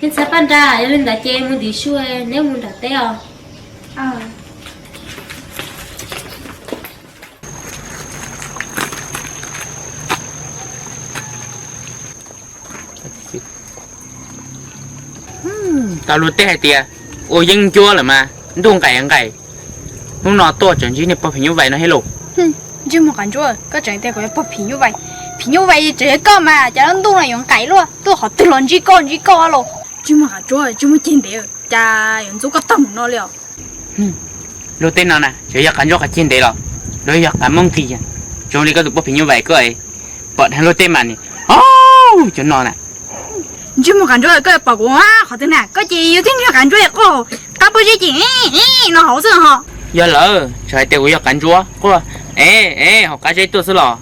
Txhab Paj Nra, yog li ntawd ces mus ntim su, neb mus nram teb os. Tau luag tej hais tias ua yeeb ncuab lawm mas ntuj nqaim nqaim, hnub no tuaj tseem ntsib niag pog phim nyuj vais no thiab lauj. Ntsej muag qas ntsuab, koj tseem tias kuv yog pog phim nyuj vais. Phim nyuj vais tseem yog koj mas, cas lub ntuj no yuav nqaim luaj, tuaj qhov twg los ntsib koj ntsib koj lauj. Ntsej muag qas ntsuab, ntsej muag ceg ntev, cas yuav ntxub koj tag mus no li os. Luag tej no na, tseem yog qas ntsuab qas ceg ntev los, luag yog qas moob nqis, zoo li koj tus pog phim nyuj vais koj pom dheev luag tej mas ni. Cov no na. Ntsej muag qas ntsuab, koj pom kuv qhov twg na, koj ces yog tib ntsej muag qas ntsuab quaj qab pob zeb ces no hauv xwb ho. Yog lawm, tseem hais tias kuv yog qas ntsuab quaj e e hauv qab zeb tuaj xwb los,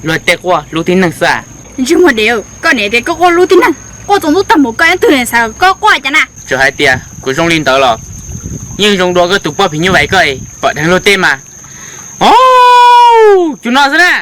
luag tej quaj hlub tib neeg xwb. Ntsej muag dev, koj niam tias koj quaj hlub tib neeg, quaj txaus ntxub tag mus, koj ib tug xav koj quaj cas na. Tseem hais tias kuv zoo li ntawd los, yeej zoo dua koj tus pog phim nyuj vais koj pom dheev luag tej mas. Cov no xwb na.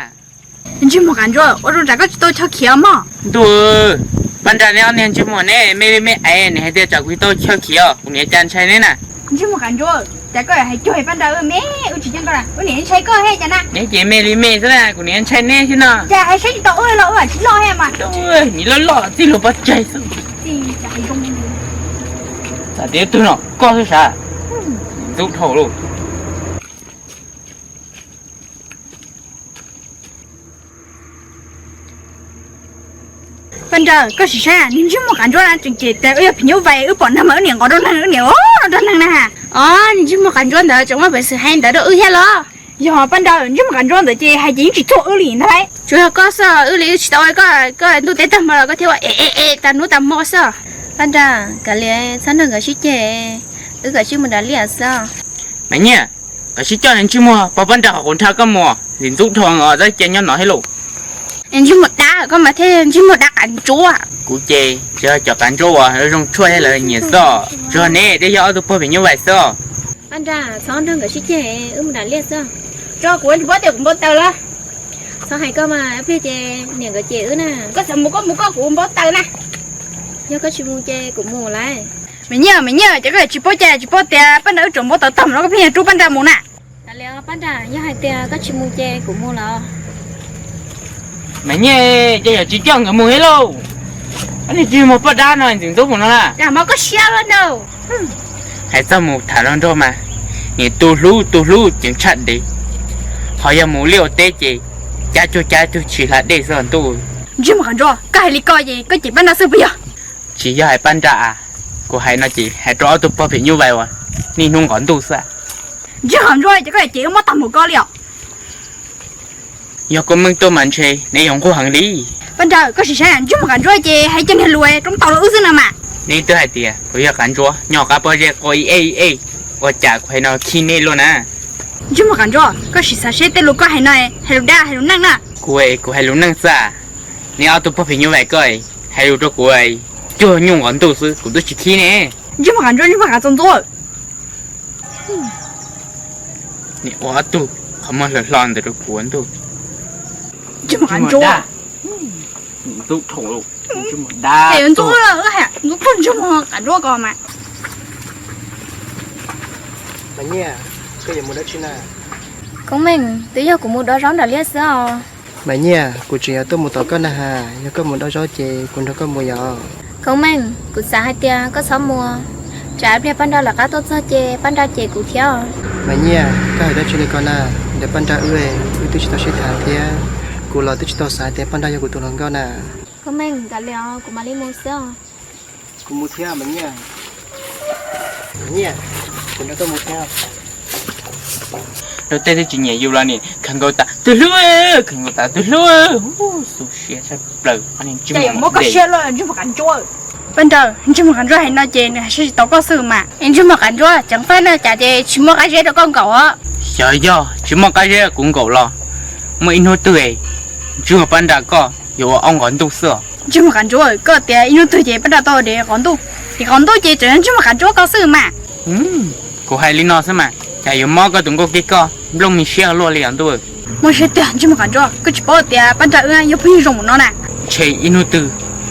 Ntsej muag qas ntsuab, ua zoo tsam koj tsis tau chaw khiav mog. Ntuj, Paj Nra neb ob niag ntsej muag ne, me li me es nws hais tias tsam kuv tsis tau chaw khiav, kuv niam cas ntshai neb na. Ntsej muag qas ntsuab, cas koj hais cuag Paj Nra, me wb tsis ceeb koj, wb niam ntshai koj thiab cas na. Neb ces me li me xwb na, kuv niam ntshai neb thiab no. Cas hais saib tsis tau wb los wb tsis loj thiab mas. Neb loj loj txij luag pov tseg xwb. Txawm tias twg no koj xwb sav, ntxub dhau lauj. Paj Nra, koj sim saib, niag ntsej muag qas ntsuab na tseem cem tias wb yog phim nyuj vais, wb pom neeg mas wb niam nqos rau neeg, wb niam nrog neeg na. Os, niag ntsej muag qas ntsuab ntawd tseem muaj peev xwm hais ntawd rau wb thiab los? Yog Paj Nra, ntsej muag qas ntsuab ntawd ces hais ces yeej tsis txuag wb li ntag lauj. Tsuas yog koj xwb, wb li wb tsis tau koj, koj ntuj teb tag hmo los koj thiaj ua e e e tas hnub tas hmo xwb. Paj Nra, kav liam txhob nrog nkawd sib ceg, wb kom sib mus nram liaj xwb. Mas Nyiaj, koj sib coj niag ntsej muag pog Paj Nra qhov quav nrha koj mus, ntxim ntxub dhau os, txhob cia nyob no thiab lauj. Ntsej muag dab, koj mas thiaj ntsej muag dab qas ntsuab. Kuv ces tsuas yog cov qas ntsuab uas zoo tshuaj thiab lawv nyiam xwb, tsuas yog neb thiaj yog ob tug pog phim nyuj vais xwb. Paj Nra, txhob nrog nkawd sib ceg, wb mus nram liaj xwb. Tso, kuv tsis paub tias kuv npau taws los. Txhob hais koj mas, ib pliag ces niam nkawd cem wb na. Koj xav mus koj mus koj, kuv npau taws na. Yog koj tsis mus ces kuv mus lawm. Mas Nyiaj, mas Nyiaj, ces koj tsis paub cas tsis paub tias Paj Nra wb tseem npau taws tag mus no koj pheej yuav rub Paj Nra mus na. Kav liam Paj Nra, yog hais tias koj tsis mus ces kuv mus lawm. Mas Nyiaj, ces yog tsis coj nkawd mus thiab lauj. Ob niag ntsej muag poj dab no ntxim ntxub mus no na. Hais txog mus tham hluas nraug mas, niam tu hlub tu hlub ceev tshaj dev. Ho yog mus liaj ua teb ces cav cuag cav cuag tsis hla dej xwb ntuj. Ntsej muag qas ntsuab, koj hais li ko ces koj cem Paj Nra xwb puas yog? Tsis yog hais Paj Nra a, kuv hais no ces hais rau ob tug pog phim nyuj vais uas niaj hnub nqos ntuj xwb. Ntsej muag qas ntsuab, ces koj cem wb mob tag mus koj li os. Yog koj meej tuaj mas ntshe neb yuav nquag heev li. Paj Nra, koj sim saib, ntsej muag qas ntsuab ces hais cov niag lus roob taus rau wb xwb na mas. Neb twb hais tias kuv yog qas ntsuab nyob qab pob zeb quaj ib eb ib eb, ua cas kuv hais no khib neb luaj na? Ntsej muag qas ntsuab, koj sim xav seb tej lus koj hais no hais lus dab hais lus neej na. Kuv, kuv hais lus neej xwb. Neb ob tug pog phim nyuj vais koj hais lus rau kuv cuag nyuj nqos ntuj xwb, kuv twb tsis khib ne. Ntsej muag qas ntsuab, ntsej muag qas txaus ntxub. Neb ua ob tug qhov muag hlo hlo ntawd rau kuv ntuj. Ntsej muag qas ntsuab. Ntxub dhau, ntsej muag dab. Ntxub, ntxub dhau ntsej muag qas ntsuab ko mas. Mas Nyiaj, koj yuav mus dab tsi na? Koob Meej, twb yog kuv mus dob zaub nram liaj xwb os. Mas Nyiaj, kuv tseem yuav tuaj mus tos koj na has, yog koj mus dob zaub ces kuv nrog koj mus yom. Koob Meej, kuv xav hais tias koj txhob mus, tsam ib pliag Paj Nra lawv qab tuaj txog ces Paj Nra cem kuv thiab. Mas Nyiaj, koj hais dab tsi li ko na? Ntawm Paj Nra wb, wb twb tsis tau sib tham thiab, kuv los twb tsis tau xav tias Paj Nra yog kuv tus hluas nkauj na. Koob Meej, kav liam, kuv mam li mus xwb. Kuv mus thiab Mas Nyiaj. Mas Nyiaj, kuv nrog koj mus thiab. Luag tej twb tsis nyiam yus los nim khaws nkaus tas tus hlub, khaws nkaus tas tus hlub, xu siab tshaj plaws. Muab koj siab luaj ntsej muag qas ntsuab. Paj Nra, ntsej muag qas ntsuab hais no ces nws hais saib tsis tau koj xwb mas. Ntsej muag qas ntsuab, ceev faj na cas ces tsis muaj qab zeb rau koj nkaum os. Xyov yog tsis muaj qab zeb kuv nkaum los muaj ib hnub twg ntsej muag Paj Nra koj yuav ua ob nqos ntuj xwb os. Ntsej muag qas ntsuab, koj tias ib hnub twg ces Paj Nra tau dev nqos ntuj, dev nqos ntuj ces tseem ntsej muag qas ntsuab koj xwb mas. Kuv hais li no xwb mas, cas yuav mob koj tus nkauj kiag koj nplooj me siab luaj li os ntuj. Muaj siab tiag ntsej muag qas ntsuab, koj tsis paub tias Paj Nra wb yog phooj ywg zoo mus no na. Ntshe ib hnub twg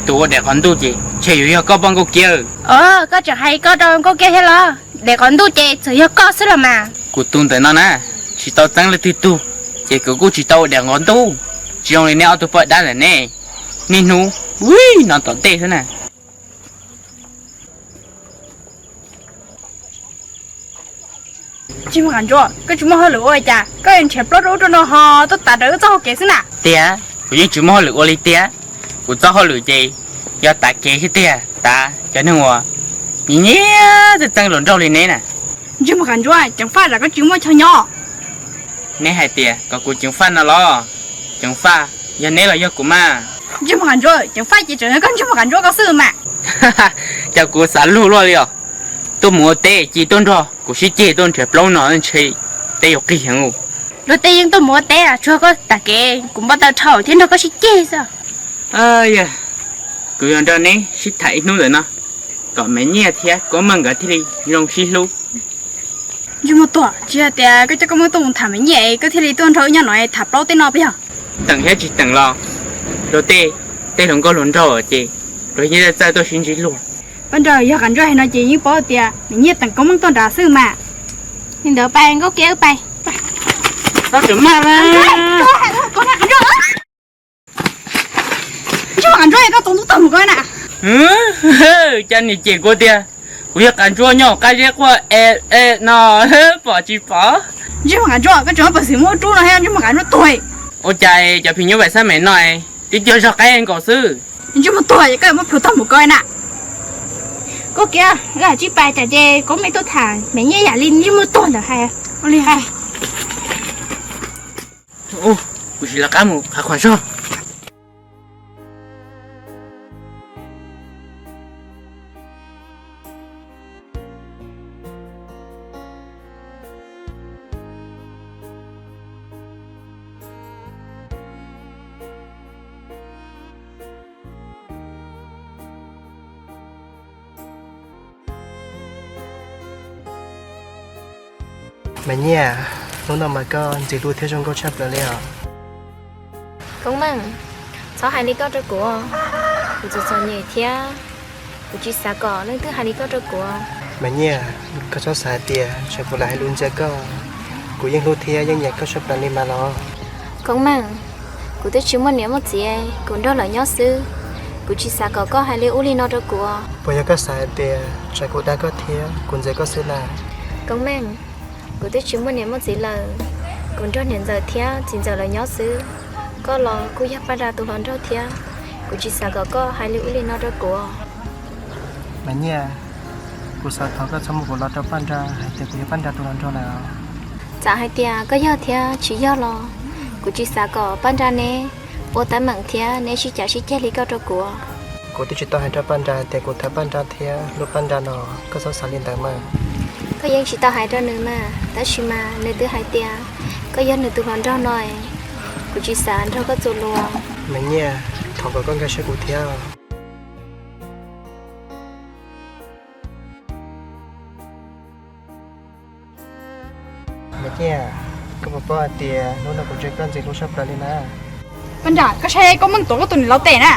Tus ua daim qhov ntuj ces ntshe yuav yog koj poj Nkauj Kiab. Os, koj tseem hais koj rau Nkauj Kiab thiab los? Daim qhov ntuj ces txawm yog koj xwb los mas. Kuv tus ntawm no na, tsis tau txeeb leej twg tug, ces kuv kuj tsis tau ua daim qhov ntuj. Tsis zoo li neb ob tug poj dab ntawm ne, niaj hnub ua no tom ntej xwb na. Ntsej muag qas ntsuab, koj tsis muaj hauj lwm ua li cas koj yuav nrhiav plaub rau ub rau no ho tuaj tav rawv wb txoj hau kev xwb na? Tiag, kuv yeej tsis muaj hauj lwm ua li tiag. Kuv txoj hauj lwm ces yog tav kev xwb tiag, tav cov neeg uas nyiam nyiam txeeb txeeb hluas nraug li neb na. Ntsej muag qas ntsuab, ceev faj tsam koj tsis muaj chaw nyob. Neb hais tias kom kuv ceev faj no los? Ceev faj yog neb los yog kuv mas? Ntsej muag qas ntsuab, ceev faj ces tseem yog koj ntsej muag qas ntsuab koj xwb mas. Cas kuv xav luag luaj li os. Tuaj mus ua teb cia tuaj nrog kuv sib ceg tuaj nrhiav plaub no ntshe teb yuav qig heev. Luag tej yeej tuaj mus ua teb, tsuas koj tav kev kuv npau taws dhau thiab nrog koj sib ceg xwb. Yog, kuv yuav nrog neb sib tham ib hnub ntawm no, kom Maiv Nyiaj thiab Koob Meej nkawd thiaj li zoo sib hlub. Ntsej muag tuag, tsis yog tias koj coj Koob Meej tuaj mus tham Maiv Nyiaj koj thiaj li tuaj nrog wb nyob no tham plaub tej no puas yog? Teem thiab tsis teem los, luag tej, tej hluas nkauj hluas nraug ces luag yeej txawj tuaj sib ntsib luag. Paj Nraug, yog qas ntsuab hais no ces yeej paub tias Maiv Nyiaj teem Koob Meej tuaj nrad xwb mas. Li ntawd pais Nkauj Kiab wb pais. Txhob txwm maj na. Ntsej muag qas ntsuab, koj txaus ntuj tag mus koj na. Cas niam cem kuv tias kuv yog qas ntsuab nyob qab zeb quaj e e no, pom tsis pom? Ntsej muag qas ntsuab, koj tseem muab pam xim muab rub no thiab, ntsej muag qas ntsuab tuag. Ua cas cov phim nyuj vais xab meem no tib co zog qaib nkaus xwb? Ntsej muag tuag, koj muab plhuav tag mus koj na. Koj kiag, lawv hais tsij pais tsam ces Koob Meej tuaj tham Maiv Nyiaj yam li ntsej muag tuag ntawd hais. Kuv sim lawv qab mus qhov qhuas zog. Maiv Nyiaj, hnub no mas koj ntxim hlub thiab zoo nkauj tshaj plaws li os. Koob Meej, txhob hais li koj rau kuv. Kuv txom txom nyem thiab kuv tsis xav kom leej twg hais li koj rau kuv. Maiv Nyiaj, koj txhob xav hais tias tsam kuv lam hais lus ntxias koj. Kuv yeej hlub thiab yeej nyiam koj tshaj plaws li mas los. Koob Meej, kuv twb tsis muaj niam muaj txiv, kuv nrog lawv nyob xwb. Kuv tsis xav kom koj hais li ub li no rau kuv. Puas yog koj xav hais tias tsam kuv dag koj thiab kuv ntxias koj xwb na? Koob Meej, kuv twb tsis muaj niam muaj txiv lawm, kuv nrog niam ntxawm thiab txiv ntxawm lawv nyob xwb. Koj los kuj yog Paj Nra tus hluas nraug thiab, kuv tsis xav kom koj hais li ub li no rau kuv. Maiv Nyiaj, kuv xav thov koj txhob muab kuv los rau Paj Nra hais tias kuv yog Paj Nra tus hluas nraug lawm. Txawm hais tias koj yog thiab tsis yog los, kuv tsis xav kom Paj Nra neb ua teeb meem thiab neb sib cav sib ceg li koj rau kuv. Kuv twb tsis tau hais rau Paj Nra hais tias kuv thov Paj Nra thiab hlub Paj Nra no, koj txhob xav li ntawd mas. Koj yeej tsis tau hais rau nws mas, tab sis mas nws twb hais tias koj yog nws tus hluas nraug no, kuv tsis xav nrog koj txuas lus. Maiv Nyiaj, thov kom koj nkag siab kuv thiab. Maiv Nyiaj, koj puas paub hais tias hnub no kuv ntsia koj ntxim hlub tshaj plaws li na. Paj Nra, koj saib Koob Meej tuav koj tus niam laus tes na.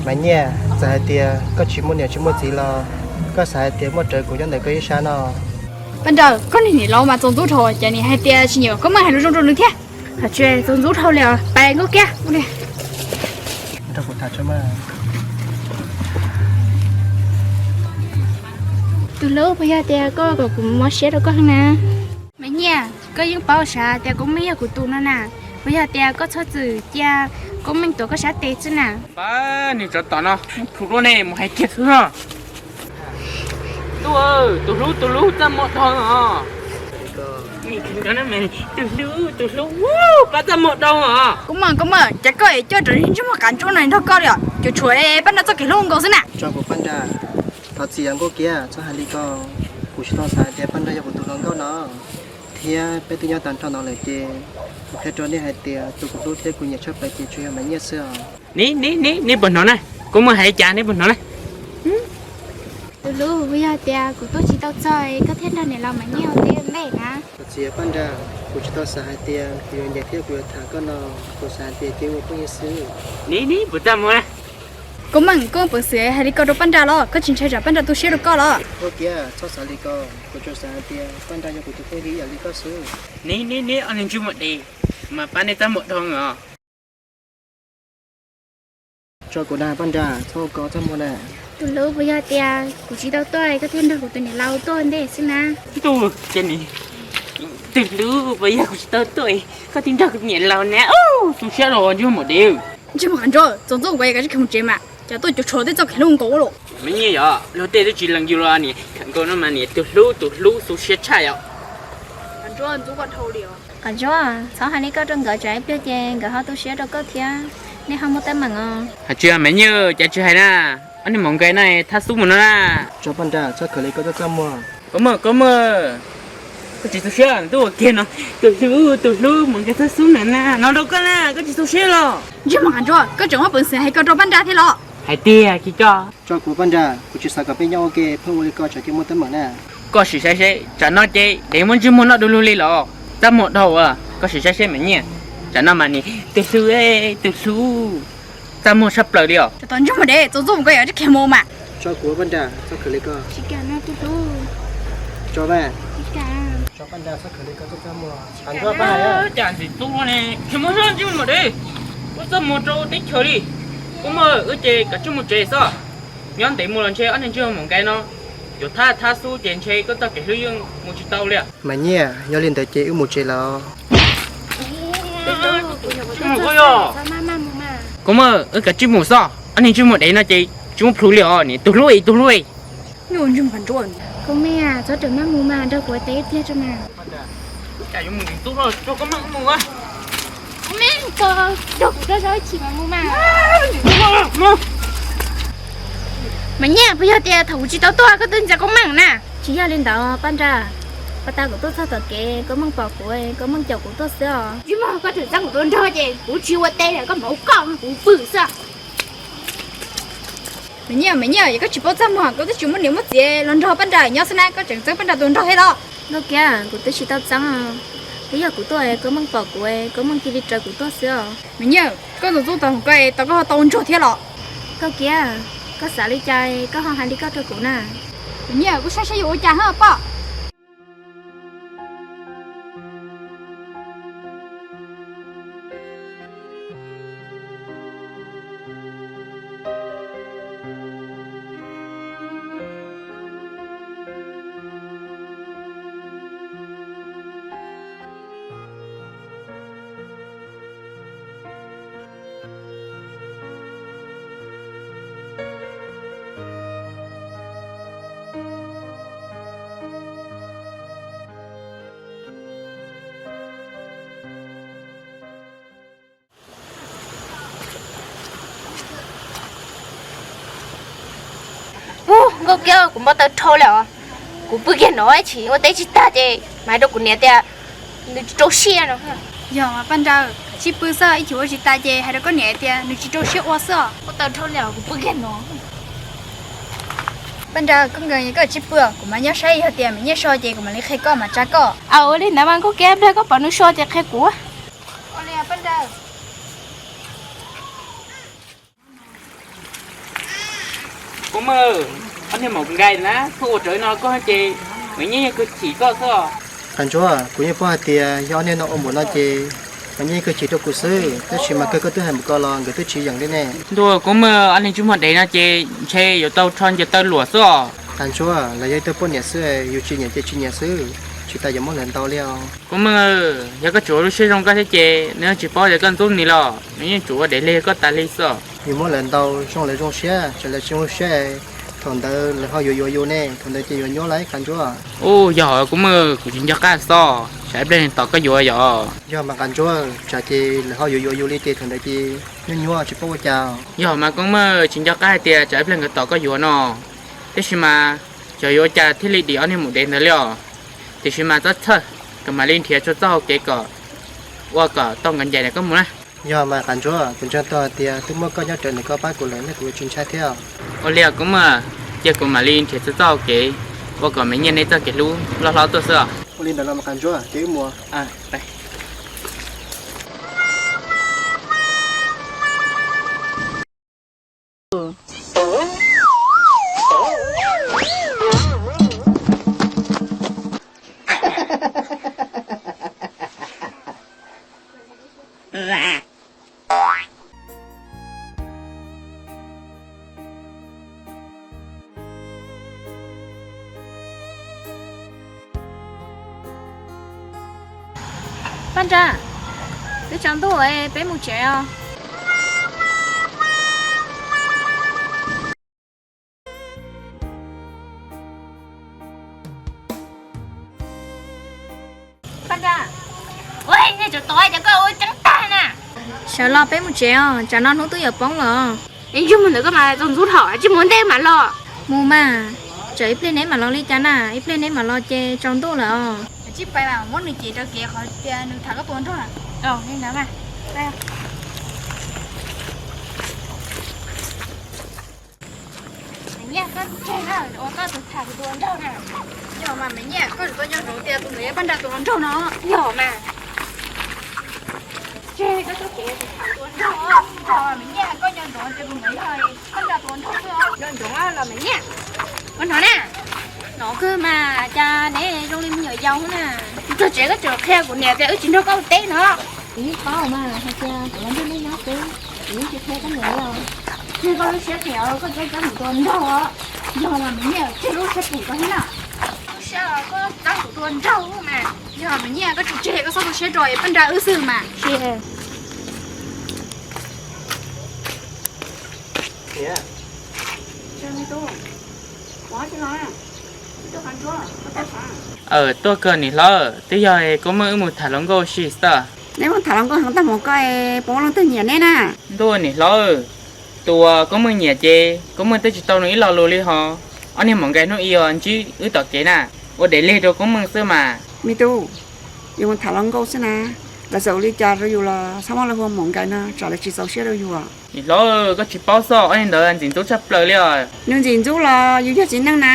Maiv Nyiaj, txawm hais tias koj tsis muaj niam tsis muaj txiv los koj xav hais tias muaj rawv kuv nyob ntawm koj ib sab no. Paj Nra, koj niag niam laus mas txaus ntxub dhau, cas nim hais tias tsis nyiam kom Koob Meej hais lus zoo rau nws thiab. Tsis txaus ntxub dhau li os, pais Nkauj Kiab. Tus hlub, puas yog tias koj kom kuv mob siab rau koj heev na? Maiv Nyiaj, koj yeej paub sav tias Koob Meej yog kuv tus no na. Puas yog tias koj txhob txwm cia Koob Meej tuav koj sab tes xwb na? Pab niag tsov tom no, plhu luaj ne mus hais kiag xwb no. Ntuj, tus hlub, tus hlub, txaj muag dhau os. Tus hlub, tus hlub, pab txaj muag dhau os. Koob Meej, Koob Meej, cas koj es coj rawv ntsej muag qav ntsuab no nrog koj li os? Cuam tshuam Paj Nra txoj kev hlub nkaus xwb na. Tso kuv Paj Nra, thov txim os Nkauj Kiab, txhob hais li ko. Kuv tsis tau xav hais tias Paj Nra yog kuv tus hluas nkauj no, thiab peb twb nyob tag nrho no lawm ces kuv qhia rau nej hais tias tus kuv hlub thiab kuv nyiam tshaj plaws ces tsuas yog Maiv Nyiaj xwb os. Neb, neb, neb, neb puas hnov na? Koob Meej hais li cas neb puas hnov na? Tus hlub, puas yog tias kuv tuaj tsis tau txog koj thiaj nrog niam laus Maiv Nyiaj ua teb ua ntej na? Thov txim Paj Nra, kuv tsis tau xav hais tias kuv yuav nyiam thiab kuv yuav tham koj no, kuv xav hais tias cia ua phooj ywg xwb. Neb, neb puas txaj muag na? Koob Meej, koj muaj peev xwm hais li ko rau Paj Nra los? Koj tsis ntshai tsam Paj Nra tu siab rau koj los? Txhob xav li ko, kuv tsuas xav hais tias Paj Nra yog kuv tus phooj ywg ib yam li koj xwb. Neb, neb, neb ob niag ntsej muag dev, mas pab neb txaj muag dhau os. Tso kuv na Paj Nra, txhob ua ko txaj muag na. Tus hlub, puas yog tias kuv tsis tau tuaj koj thiaj nrog kuv tus niam laus tuaj ntej xwb na? Ntuj, ces tus hlub, puas yog kuv tsis tau tuaj koj thiaj nrog kuv niam laus na? Xu siab los ntsej muag dev. Ntsej muag qab ntsuab, txaus ntxub nkaus, kav tsij khiav mus tsev mas, cas tuaj cuav tshuam tej txoj kev hlub nkaus ua luaj. Me nyiaj yog luag tej twb tsis lees yus los niam khawm nkaus no mas niam tus hlub tus hlub xu siab tshaj yom. Qab ntsuab, txhob hais li koj rau nkawd, tsam ib pliag ces nkawd ho tu siab rau koj thiab, nej ho muaj teeb meem os. Hais tsis me nyiaj, cas tsis hais na, ob niag maum nqe no thab xub mus no na. Tso Paj Nra, txhob khaws li koj txaj txaj muag. Koob Meej, Koob Meej, koj tsis tu siab, tuaj ua kiag no, tus hlub, tus hlub, maum nqe thab xub na na, no rau koj na, koj tsis tu siab los? Ntsej muag qab ntsuab, koj tseem muaj peev xwm hais ko rau Paj Nra thiab los? Hais tiag kis koj. Tso kuv Paj Nra, kuv tsis xav kom peb nyob ua ke, pheej ua li ko tsam cia muaj teeb meem na. Koj sim saib seb, tsam no ces dev muab ntsej muag noj du lug li los, txaj muag dhau as, koj sim saib seb me nyiaj, tsam no mas nim tus hlub, tus hlub, txaj muag tshaj plaws li os. Tsis tau ntsej muag dev, txaus ntxub nkaus, kav tsij khiav mus mas. Tso kuv Paj Nra, txhob khaws li koj. Tso mas. Tso Paj Nra, txhob khaws li koj txaj txaj muag. Cas ntxim tub ne, khiav mus ntsej muag dev, ua txaj muag rau teb chaws li. Koob Meej, wb ces kav tsij mus tsev xwb, nyob ntev mus los ntshe ob niag ntsej muag maum nqe no yuav thab thab xub ces ntshe koj txoj kev hlub yeej mus tsis tau li. Me nyiaj, yog li ntawd ces wb mus tsev lawm. Koob Meej, wb kav tsij mus xwb, ob niag ntsej muag dev no ces tsis muaj plhus li os, nim tus hlub, tus hlub. Koob Meej, txhob rawm maj mus mas, nrog kuv ua teb ib pliag tso mas. Cas yuav mus ntxub los tso Koob Meej mus. Koob Meej, nrog kuv tuaj saib ib chim mas mus mas. Me nyiaj, puas yog tias thaum kuv tsis tau tuaj koj twb ntxias Koob Meej na? Tsis yog li ntawd Paj Nra, pas tas kuv tuaj txog tom kev Koob Meej pom kuv, Koob Meej caum kuv tuaj xwb os. Koj tseem txeeb kuv tuaj nrog ces kuv tsis ua teb lawm, koj mus ua koj, kuv pw xwb. Me nyiaj, me nyiaj, yog koj tsis paub txaj muag, koj twb tsis muaj niam muaj txiv los nrog Paj Nra nyob xwb na, koj tseem txeeb Paj Nra tus nraug thiab los? Nkauj Kiab, kuv twb tsis tau txeeb, twb yog kuv tuaj Koob Meej pom kuv, Koob Meej cia li raws kuv tuaj xwb os. Me nyiaj, koj ntxub ntxub tau koj, tau koj ho tau ua ntsuag thiab los? Nkauj Kiab, koj xav li cas koj ho hais li koj rau kuv na? Me nyiaj, kuv saib saib yuav ua cas hab poj. Ub, Nkauj Kiab, kuv npau taws dhau li os. Kuv pw kiag no ib chim ua teb tsis tag ces mam hais rau kuv niam tias nws tsis rau siab no. Yog mas Paj Nra, sib pw xwb, ib chim ua tsis tas ces hais rau koj niam tias nws tsis rau siab ua xwb os. Npau taws dhau li os, kuv pw kiag no. Paj Nra, koj nkees koj sib pw, kuv mam nyob saib, yog tias me nyiaj so ces kuv mam li qhia koj mam tsa koj. Ua li ntawd mas Nkauj Kiab, pliag koj pom nws so ces qhia kuv. Koob Meej, ob niag maum nqai na, koj ua raws no koj ces me nyiaj yeej kawg chim koj xwb. Qab Ntsuab, kuv yeej paub hais tias yog ob niag no ua npaum no ces me nyiaj yeej kawg chim rau kuv xwb, tab sis mas kawg koj twb hais npaum ko los nkawd twb tsis yeem li ne. Ntuj, Koob Meej, ob niag ntsej muag dev no ces ntshe yuav tau rho ncaws taw luam xwb os. Qab Ntsuab, lawv yog ib tug poj niam xwb, yus tsis nyiam ces tsis nyiam xwb, tsis tas yuav muab lawv ntaus li os. Koob Meej, yog koj tsuas ua lub siab zoo koj thiab ces nws tsis paub tias koj ntxub nws los, nws yeej tsuas ua dev li koj tas li xwb. Yus muab lawv ntaus zoo lawv zoo siab, tsis lawv tsis zoo siab, thaum ntawd lawv ho yuav yuav yus ne, thaum ntawd ces yuav nyuaj lawm Qab Ntsuab. Ub, yog Koob Meej, kuv tsis nco qab xwb, tsam ib pliag nws tom koj yuav yom. Yog mas Qab Ntsuab, tsam ces lawv ho yuav yuav yus li ces thaum ntawd ces nyuaj nyuaj tsis paub ua cas. Yog mas Koob Meej, tsis nco qab hais tias tsam ib pliag nkawd tom koj yuav no, tab sis mas xyov yuav ua cas thiaj li dim ob niag maum dev ntawd li os. Tiam sis mas txhob txhawj, kuv mam li nrhiav txhua txoj hau kev kom ua kom tau nkawd ncaim ntawm koj mus na. Yog mas Qab Ntsuab, kuv ntseeg tau hais tias twb muaj koj nyob rawv ntawm koj pab kuv lawm, nej kuv yuav tsis ntshai thiab. Ua li os Koob Meej, cia kuv mam li nrhiav txhua txoj hau kev ua kom me nyiaj neb txoj kev hlub loj hlob tuaj xwb os. Ua li ntawd los mas Qab Ntsuab, ces wb mus. Nra, twb tsaus ntuj, peb mus tsev os. Paj Nra, ua nej tsav tod cas koj ua tseeb tag na. Sawv los peb mus tsev os, tsam no hnub twb yuav poob los. Es yog mus ntawd koj mas txaus ntxub dhau, tsis mus ntej mam los. Mus mas, tsam ib pliag neb mam los li cas na, ib pliag neb mam los ces tsaus ntuj lawm os. Tsis pais mas muab nws cev rau kev qhov tias nws tham koj tus hluas nraug. Li ntawd mas. Mas Nyiaj, koj tseg na, ua koj tus tham kuv tus hluas nraug na. Yog mas Mas Nyiaj, koj tsis tau nco ntsoov tias tus ntawd yog Paj Nra tus hluas nraug no. Yog mas. Tseg koj txoj kev tham tus hluas nraug. Yog mas Mas Nyiaj, koj nco ntsoov tias tus ntawd yog Paj Nra tus hluas nraug xwb. Nco ntsoov los Mas Nyiaj. Koj hnov na. Hnov kawg mas, cas neb zoo li me nyuam yaus na. Txog tsev koj tseem qhia kuv niam tias wb tsis nrog koj ua teb no. Kuv yeej paub mas, hais tias kuv los nrog nej nyob xwb, kuv yeej tsis qhia koj niam li os. Tseg koj lub siab phem, koj txhob txeeb kuv tus hluas nraug os. Yog mas Mas Nyiaj, tseg lub siab phem koj thiab na. Lub siab koj txeeb kuv tus hluas nraug mas. Yog Mas Nyiaj, koj tsis tseg koj txhob tu siab rau Paj Nra wb xwb mas. Aw, tuaj kawg niam hlob, twb yog Koob Meej wb mus tham hluas nkauj ua si xwb. Neb mus tham hluas nkauj heev tag mus koj puas muaj leej twg nyiam neb na? Ntuj niam hlob, tus uas Koob Meej nyiam ces Koob Meej twb tsis tau nws ib lo lus li hos. Ob niag maum nkais hnub ib os ntsib wb tom kev na, ua dev leg rau Koob Meej xwb mas. Me tub, yus mus tham hluas nkauj xwb na, lawv txawm ua li cas rau yus los txhob muab lawv hu ua maum nkais no, tsam lawv tsis txaus siab rau yus. Niam hlob, koj tsis paub xwb, ob niag ntawd ntxim ntxub tshaj plaws li os. Nws ntxim ntxub los yus yog txiv neej na,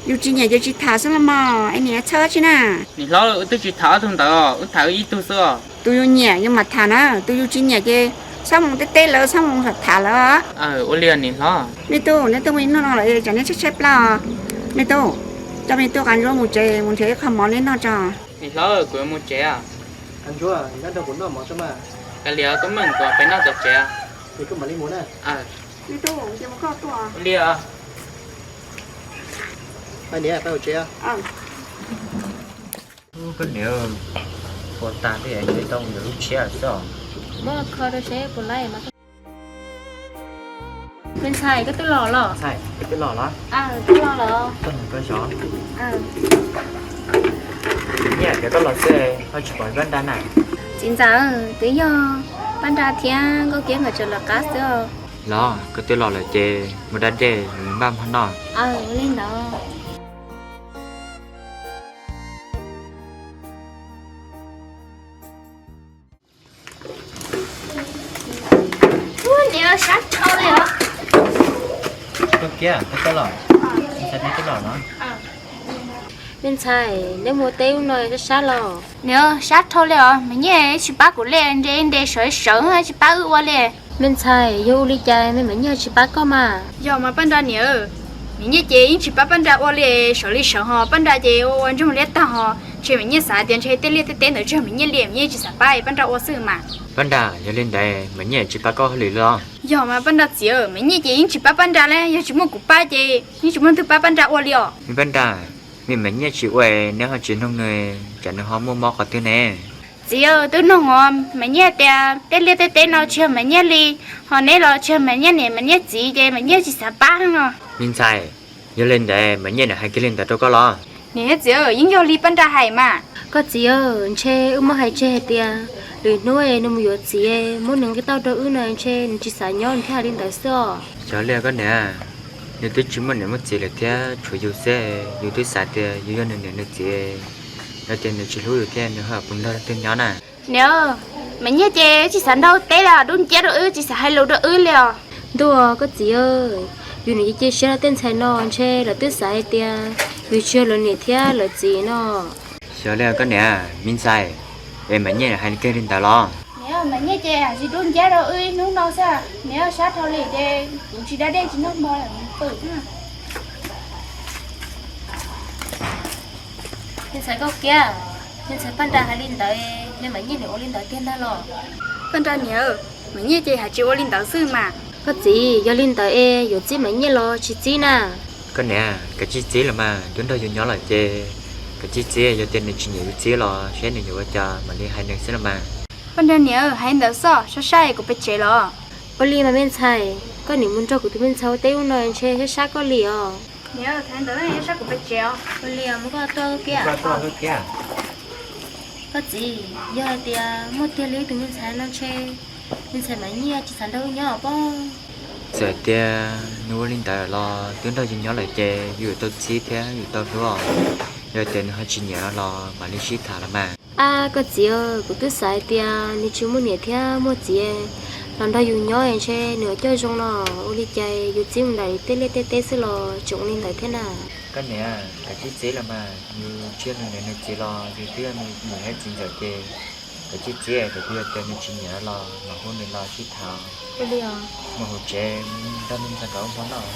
yus tsis nyiam ces tsis tham xwb los mas, es niam txhawj tsi na. Niam hlob, wb twb tsis tham ob tug ntawd os, wb tham wb ib tug xwb os. Tus yus nyiam yus mam tham na, tus yus tsis nyiam ces txhob mus teb teb lawv, txhob mus tham lawv. Ua li niam hlob. Me tub, neb twb mus ib hnub no lawm, tsam neb tshaib tshaib plab os. Me tub, coj me tub Qab Ntsuab mus tsev mus nrhiav ib qho mov neb noj tso. Niam hlob, kuv yuav mus tsev. Qab Ntsuab, nyob nrog kuv noj mov tso mas. Kav liam, Koob Meej, kuv pem noj tom tsev. Ces koj mam li mus na. Me tub, ces mus koj tuaj. Ua li os. Niam, peb mus tsev. Koj niam, ua tag tej tsis tau mus yuav lub tshiab xwb os. Muab kho rau seb puas laib mas. Me ntxhais, koj twb los los? Ntxhais, koj twb los los? Twb los los. Koj zov. Niam, koj los xwb ho tsis pom Paj Nra na? Txiv ntxawm, twb yog Paj Nra thiab Nkauj Kiab nkawd tseem lawv qab xwb os. Los, koj twb los lawm ces mus da dej los npaj mov noj. Aw, ua li ntawd. Ua niam, sab dhau li os. Nkauj Kiab, koj twb los? Ntxhais, neb twb los los? Me ntxhais, neb mus teb ub no sab sab los? Niam, sab dhau li os, Mas Nyiaj tsis pab kuv li, nres nres sawv sawv tsis pab wb ua li. Me ntxhais, yog ua li cas me Mas Nyiaj tsis pab koj mas? Yog mas Paj Nra niam, Mas Nyiaj ces yeej tsis pab Paj Nra ua li, sawv li sawv ho Paj Nra ces ua ua ntsej muag liab tag ho. Ntshe Mas Nyiaj xav tias ntshe tej liaj tej teb ntawd tsis yog Mas Nyiaj li, Mas Nyiaj tsis xav pab Paj Nra ua xwb mas. Paj Nra, yog li ntawd Mas Nyiaj tsis pab koj hauj lwm los? Yog mas Paj Nra txiv, Mas Nyiaj ces yeej tsis pab Paj Nra li, yog tsis muaj kuv pab ces yeej tsis muaj leej twg pab Paj Nra ua li os. Me Paj Nra, me Mas Nyiaj tsis ua neb ho tsis noog nws, tsam nws ho muaj mob qhov twg ne? Txiv, twb noog os, Mas Nyiaj tias tej liaj tej teb no tsis yog Mas Nyiaj li, ho neb los tsis yog Mas Nyiaj niam Mas Nyiaj txiv ces Mas Nyiaj tsis xav pab no. Me ntxhais, yog li ntawd Mas Nyiaj nws hais kiag li ntawd rau koj los? Niam thiab txiv, yeej yog li Paj Nra hais mas. Koj txiv, ntshe wb muab hais tseg hais tias lwm hnub nws mus yuav txiv, muab nws nqi tauj rau wb no ntshe nws tsis xav nyob nws thiaj hais li ntawd xwb os. Xyov li koj niam, nws twb tsis muaj niam muaj txiv lawm thiab tshuav yus xwb, yus twb xav tias yus yog nws niam nws txiv, yog tias nws tsis hlub yus thiab nws ho puas nrog leej twg nyob na? Niam, Mas Nyiaj ces tsis xav nrog wb teb li, dub nciab rau wb, tsis xav hais lus rau wb li os. Ntuj, koj txiv, yus niam cia siab rau tej ntxhais no ntshe lawv twb xav hais tias yus tsis yog lawv niam thiab lawv txiv no. Xyov li koj niam, me ntxhais, es Mas Nyiaj hais kiag li ntawd los? Niam, Mas Nyiaj ces hais tsis dub nciab rau wb ib hnub no xwb, niam sab dhau li ces kuv tsis da dej tsis noj mov lawm pw. Me ntxhais Nkauj Kiab, me ntxhais Paj Nra hais li ntawd, me Mas Nyiaj nws ua li ntawd tiag ntag los? Paj Nra niam, Mas Nyiaj ces hais tsis ua li ntawd xwb mas. Koj txiv, yog li ntawd es yuav txib Mas Nyiaj los tsis txib na? Koj niam, kav tsij txib los mas, twb nrog yus nyob lawm ces Koj txiv txiv, yog tias nws tsis nyiam yus txiv los saib nws yuav ua cas mam li hais nws xwb los mas. Ua li niam, hais ntawd xwb, sab sab es kuv pem tsev los. Ua li mas me ntxhais, koj nim mus nrog kuv tus me ntxhais ua teb ua no ntshe sab sab koj li os. Niam, hais ntawd sab sab kuv pem tsev os. Ua li muab koj tuaj kiab. Koj txiv, yog hais tias muaj tiag li tus me ntxhais no ntshe me ntxhais Maiv Nyiaj tsis xav nrog wb nyob pob. Txawm tias nws ua li ntawd los twb nrog yus nyob lawm ces yus yuav tau txib thiab yus tau hlub os. Yog tias nws ho tsis nyiam no los mam li sib tham los mas. Ab koj txiv, kuv twb xav hais tias nws tsis muaj niam thiab muaj txiv los nrog yus nyob ntshe nws coj zoo no, ua li cas yus txiv mus nram tej liaj tej teb xwb los tseem ua li ntawd thiab na. Koj niam, kav tsij txib los mas, yus tsis yog nws niam nws txiv los yus twb yog nws niam nws txiv ntxawm ces kav tsij txib, thaum twg yog tias nws tsis nyiam los mam hu nws los sib tham. Mus hauv tsev nrog me ntxhais nkawd ua hmo noj.